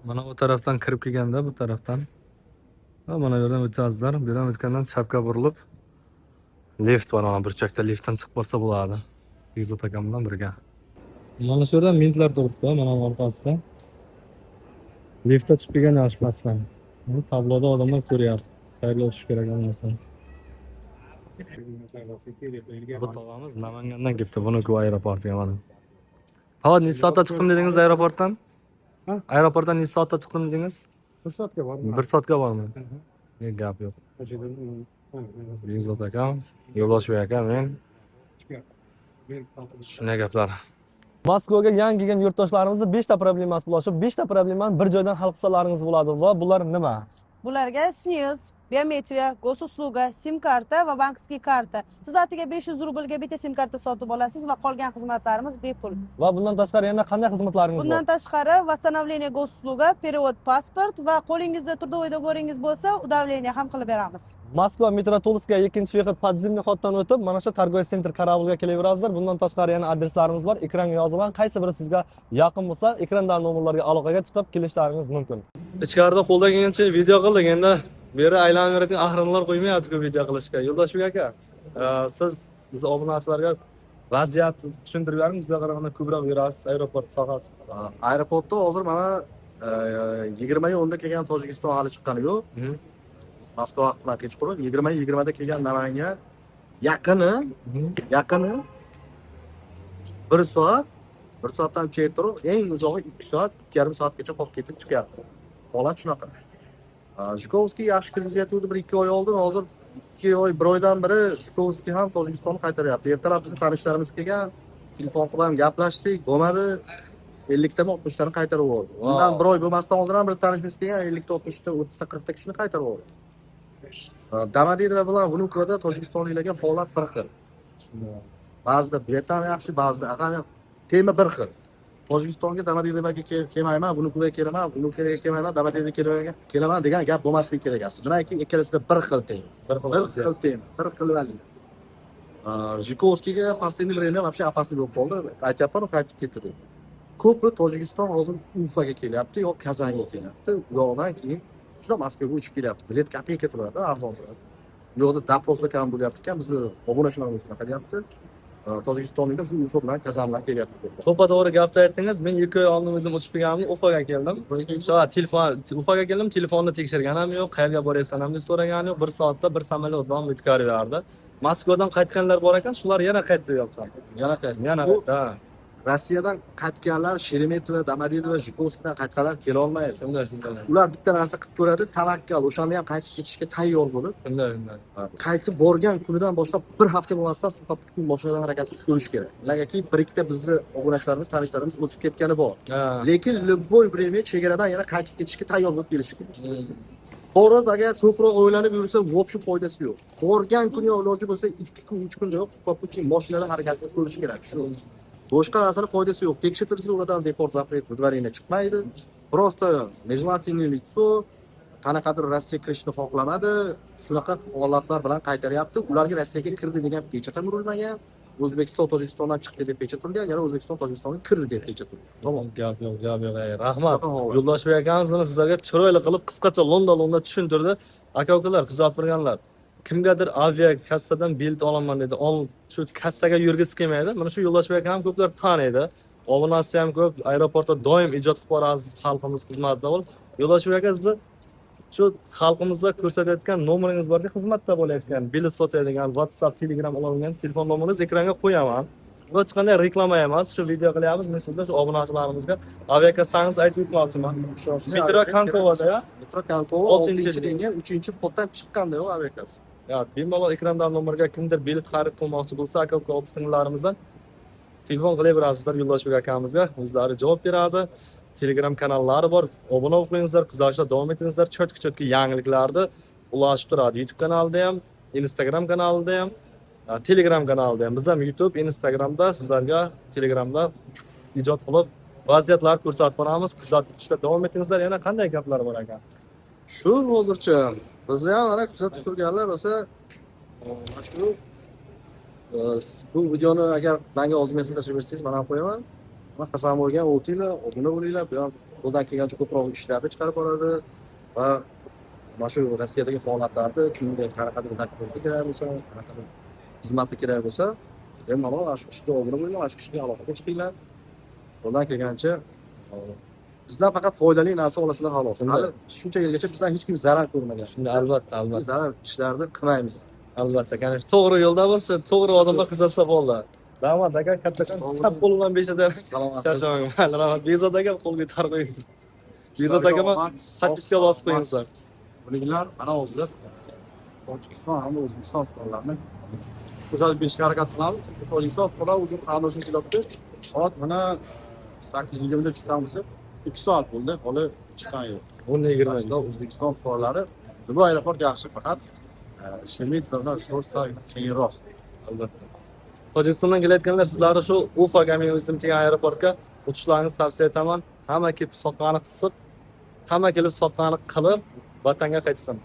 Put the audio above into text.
Mana bu tarafdan kirib kelganda, bu tarafdan va mana bu yerdan o'tasizlar. Bu yerdan o'tgandan chapga burilib lift bor, mana burchakda liftdan chiqib borsa bo'ladi. Bekzod akam bilan birga. Mana shu yerdan mintlar turibdi, mana bu orqasida. Liftda chiqib kelgan yaxshi pastdan. Buni tabloda odamlar ko'ryapti. Qayerga o'tish kerak narsani. Bu tog'amiz Namangandan kelibdi, Vnukovo aeroportiga mana. Hozir necha soatda chiqdim dedingiz aeroportdan? Ha? Aeroportdan necha soatda chiqdim dedingiz? Bir soatga bormi? 1 soatga bormi? Ne gap yo'q. Bekzod akam, Yo'ldoshbek akam, men shunday gaplar. Moskvaga yangi kelgan yurtdoshlarimizni 5 ta problemasi bo'ladi. Shu 5 ta problemani bir joydan hal qilsalaringiz bo'ladi va bular nima? Bularga СНИЛС, biometriya, госуслуга, sim karta va банковский karta. Siz atiga 500 rublga bitta sim karta sotib olasiz va qolgan xizmatlarimiz bepul. Va bundan tashqari yana qanday xizmatlaringiz bor? Bundan tashqari восстановление госуслуга, перевод pasport va qo'lingizda трудовой договор ingiz bo'lsa, удавление ham qilib beramiz. Moskva metro Tulskaya 2-выход подземный ход dan o'tib, mana shu торговый центр Корабль ga kelaverasizlar. Bundan tashqari yana adreslarimiz bor. Ekranga yozilgan qaysi biri sizga yaqin bo'lsa, ekrandagi nomerlarga aloqaga chiqib kelishlaringiz mumkin. Ichkarida qo'ldan kelgancha video qildik. Endi bu yerda aylanib yuradigan ahrinlar qo'ymayapti-ku video qilishga. Yo'ldoshbek aka, siz biz obunachilarga vaziyatni tushuntirib bering, bizga qaraganda ko'proq yurasiz aeroport sohasida. Aeroportda hozir mana 20:10da kelgan Tojikiston hali chiqqani yo'q. Moskva vaqti bilan kechqurun 20:20da kelgan Namangan yaqini 1 soat, 1 soatdan ertaroq, eng uzog'i 2 soat, 2,5 soatgacha qolib ketib chiqyapti. Holat shunaqa. Zhukovskiy yaxshi kirgizayotgandi 1-2 oy oldin, hozir 2 oy, 1 oydan beri Zhukovskiy ham Tojikistonni qaytaryapti. Ertalab bizni tanishlarimiz kelgan, telefon qilib ham gaplashdik, bo'lmadi. 50 tami 60 tani qaytarib yubordi. Undan 1 oy bo'lmasdan oldin ham bir tanishimiz kelgan, 50 ta, 60 ta, 30 ta, 40 ta kishini qaytarib yubordi. Domodedovo bilan Vnukovoda tojikistonliklarga holat bir xil. Ba'zida bu yerda ham yaxshi, ba'zida ham tema bir xil. Tojikistonga Domodedovoga kelmayman, Vnukovoga kelaman, Vnukovoga kelmayman, Domodedovoga kelaman degan gap bo'lmasligi kerak aslida. Nimaki ikkalasida bir xil tema. Bir xil Bir vaziyat. xil tema, bir xil vaziyat. Zhukovskiyga последний время вообще опасный bo'lib qoldi. Aytyapman, qaytib ketdi deb. Ko'pi Tojikiston hozir Ufaga kelyapti yo Kazanga kelyapti. U yoqdan keyin juda Moskvaga uchib kelyapti. Bilet kopeyka turadi, arzon turadi. U yoqda допрос lar kam bo'lyapti ekan, bizni obunachilarimiz shunaqa deyapti. Tojikistonliklar shu Ufa bilan Kazan bilan kelyapti. To'ppa to'g'ri gapni aytdingiz. Men 2 oy oldin o'zim uchib kelganimda Ufaga keldim. Shu telefon Ufaga keldim, telefonni tekshirgan ham yo'q, qayerga boryapsan ham deb so'ragan yo'q. 1 soatda bir samolyot bilan o'tkazib yubordi. Moskvadan qaytganlar bor ekan, shular yana qaytdi yoqqa. Yana qaytdi. Yana Bu qaytdi, ha. Rossiyadan qaytganlar, Sheremetyevo, Domodedovo, Zhukovskiydan qaytganlar kela olmaydi. Shunday, shunday. Ular bitta narsa qilib ko'radi, tavakkal, o'shanda ham qaytib ketishga tayyor bo'lib, Shunday, shunday. Qaytib borgan kunidan boshlab bir hafta bo'lmasdan сухопутный mashinadan harakat qilib ko'rish kerak. Nimagaki bir ikkita bizni obunachilarimiz, tanishlarimiz o'tib ketgani bor. Lekin любой время chegaradan yana qaytib ketishga tayyor bo'lib kelishi kerak. Borib agar ko'proq o'ylanib yursa, в общем foydasi yo'q. Borgan kuni iloji bo'lsa 2 kun, 3 kunda yo'q, сухопутный mashinada harakat qilib ko'rish kerak. Shu. Boshqa narsani foydasi yo'q. Tekshirtirsa ulardan депорт запрет выдворение chiqmaydi. Просто нежелательный лицо, qanaqadir Rossiyaga kirishni xohlamadi. Shunaqa holatlar bilan qaytaryapti. Ularga Rossiyaga kirdi degan pechat ham urilmagan. O'zbekiston Tojikistondan chiqdi deb pechat urilgan, yana O'zbekiston Tojikistonga kirdi deb pechat urilgan. Tamom, gap yo'q, gap yo'q. Ey, rahmat. Shunaqa holat. Yo'ldoshbek akamiz mana sizlarga chiroyli qilib qisqacha lo'nda-lo'nda tushuntirdi. Aka-ukalar, kuzatib turganlar. Kimgadir avia kassadan bilet olaman dedi. Ol, shu kassaga yurgisi kelmaydi. Mana shu Yo'ldoshbek akam ko'plar taniydi. Obunasi ham ko'p, aeroportda doim ijod qilib borasiz, xalqimiz xizmatida bo'lib. Yo'ldoshbek aka, sizni shu xalqimizga ko'rsatayotgan nomeringiz borki, xizmatda bo'layotgan, bilet sotadigan, WhatsApp, Telegram oladigan telefon nomeringizni ekranga qo'yaman. Bu hech qanday reklama emas, shu video qilyapmiz. Men sizga shu obunachilarimizga aviakassangizni aytib o'tmoqchiman. Metro Konkovoda, ya? Metro Konkovo 6-linga. 6-linga 3-вход dan chiqqanda yo'q aviakassa. Ya, bemalol ekrandan nomerga kimdir bilet xarid qilmoqchi bo'lsa, aka-uka opa singillarimizdan telefon qilaverasizlar Yo'ldoshbek akamizga, o'zlari javob beradi. Telegram kanallari bor. Obuna bo'lib qo'yingizlar, kuzatishda davom etingizlar. Cho'tki-cho'tki yangiliklarni ulashib turadi. YouTube kanalida ham, Instagram kanalida ham, Telegram kanalida ham. Biz ham YouTube, Instagramda sizlarga Telegramda ijod qilib vaziyatlar ko'rsatib boramiz. Kuzatishda davom etingizlar. Yana qanday gaplar bor aka? Shu hozircha bizni ham mana kuzatib turganlar bo'lsa, mana shu bu videoni agar menga ozginasini tashlab bersangiz, men ham qo'yaman. Mana qasam bo'lgan, o'tinglar, obuna bo'linglar, bu ham Qo'ldan kelgancha ko'proq ishlarni chiqarib boradi va mana shu Rossiyadagi holatlarda kimga qanaqadir dokumenti kerak bo'lsa, qanaqadir xizmati kerak bo'lsa, bemalol mana shu kishiga obuna bo'linglar, mana shu kishiga aloqaga chiqinglar. Qo'ldan kelgancha bizdan faqat foydali narsa olasizlar xolos. Hali shuncha yilgacha bizdan hech kim zarar ko'rmagan. Shunda albatta, albatta. Zarar ishlarni qilmaymiz. Albatta, qani to'g'ri yo'lda bo'lsa, to'g'ri odamlar qizarsa bo'ldi. Rahmat aka, kattakon chap qo'l bilan beshada Salomat. Charchamang. Mayli, rahmat. Bekzod aka, qo'lga tortib qo'yinglar. Bekzod aka, подписка bosib qo'yinglar. Bular mana hozir Tojikiston hamda O'zbekiston fuqarolarini ko'rsatib berishga harakat qilamiz. Tojikiston fuqarolari o'zini qarindoshini kelyapti. Soat mana 8:20da tushgan bo'lsa, 2 soat bo'ldi, hali chiqqani yo'q. 10:20. O'zbekiston fuqarolari bu aeroport yaxshi, faqat Sheremetyevo bilan sal keyinroq. Albatta. Tojikistondan kelayotganlar, sizlarni shu Ufaga, men o'zim kelgan aeroportga uchishlaringizni tavsiya etaman. Hamma kelib soqqani qilib, hamma kelib soqqani qilib vatanga qaytsin.